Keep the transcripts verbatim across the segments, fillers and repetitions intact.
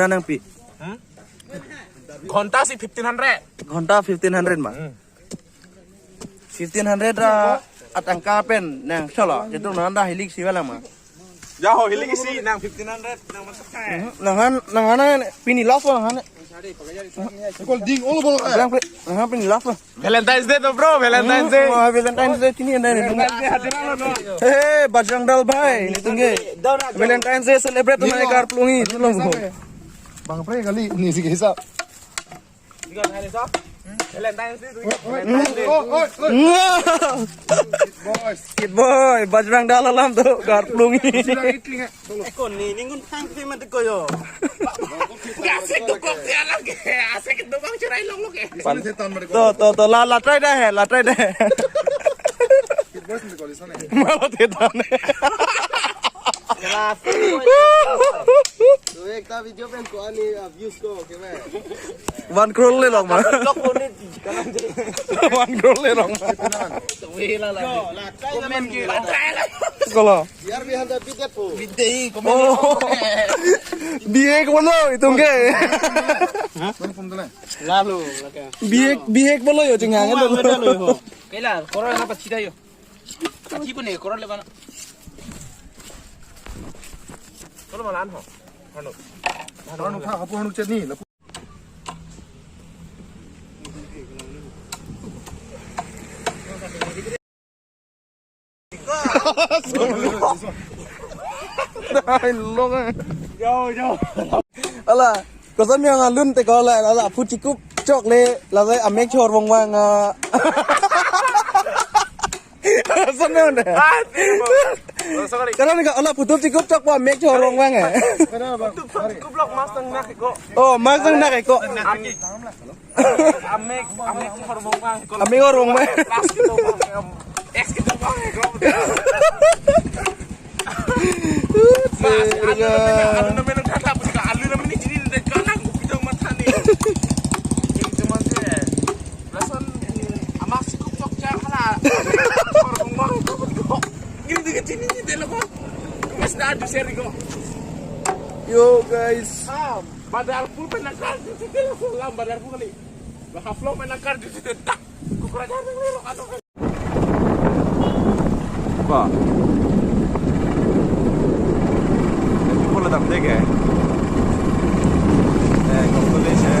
Hajira nangpi? Ghonta si fifteen hundred. Ghonta fifteen hundred ma? Hmm. Fifteen hundred ra atangka pen nang cholo. Itu nanda hilik si wala ma. Ya ho, hilik si nang fifteen hundred nang masak hai. Nanghan, nanghan pini last nanghan. Kol ding olo bolo. Bilang pe, nanghan pini last. Valentine's Day to bro, Valentine's Day. Oh, Valentine's Day tini anda ni. Valentine's Day hadir lo no. Hey, Bajrang Dal bhai, nelitum ke Valentine's Day celebrate nang Karplungi, itu lo. Bang pre kali ni si kisap. Valentine's Day. Oi, oi, oi, oi. Boys. Kid boy, Bajrang Dal alam to, Karplungi. Sila itling ya. Eko ni, ningun thang ke mati ko yo. Asik dokok dia lagi. Asik dokok cerai long lo ke. Pan. Setan mereka. To, to, to, la, la try dah hai, la try dah hai. Kid boys ni kali sana. Malah tidak nih. Kelas. तो एक था वीडियो पे को आने व्यूज को के मैं। One crore le long ma. Vlog ko ni. One crore le long ma. Wala la. Comment ki. Kolo. Biar भी हम तो बीते को। Bide hi, comment. Oh. Bihek bolo itum ke. Lalu, laka. Bihek, bihek bolo yo chingang. Lalu, lalu. Kaila, korang apa cita yo? Ati pun eh, korang lepas. Kalau malam ho. Anu. Anu, anu, tha, apo anu chet ni. Dai long eh. Yo, yo. Ala, koson yang alun te ko la, ala, phu chikup chok le, la sai amek chor vong vang ah. Koson yang de. Ah, tidak, bro. Oh, sorry. Karena ka ala phutup chikup chok pa amek chor vong vang eh. Phutup chikup lok mas nang nak ko. Oh, mas nang nak ko. Amek, amek, amek, hormon bang. Amek hormon bang. Plus gitu bang. X gitu bang. Alu namanya, alu namanya kata apa juga? Alu namanya jadi dekat aku pinjam mata nih. Ini cuma sih. Lason amak sikup Jogja hala. Hormon bang. Gitu gitu ini ini telepon. Mas dah ada seri kok. Yo guys. Badarpur penangkar di situ langsung lam Badarpur kali. Haflong penangkar di situ tak. Kukurajar nang lelok atau kan. Ba. Pulo dam dege. Eh, kau tulis ya.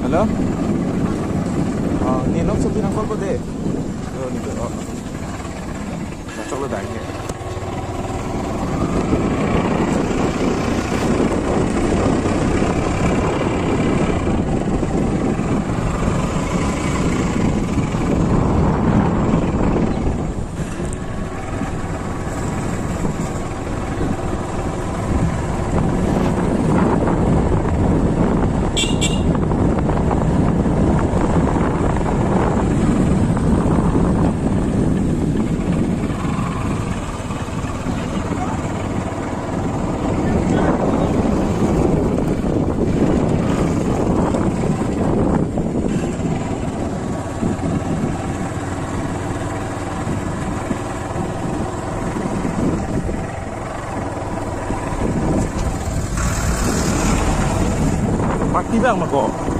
Hello? Oh, ni nok sepi nang call ko de. Oh, ni ko. Oh. Choklo dang ke. Party bang mako.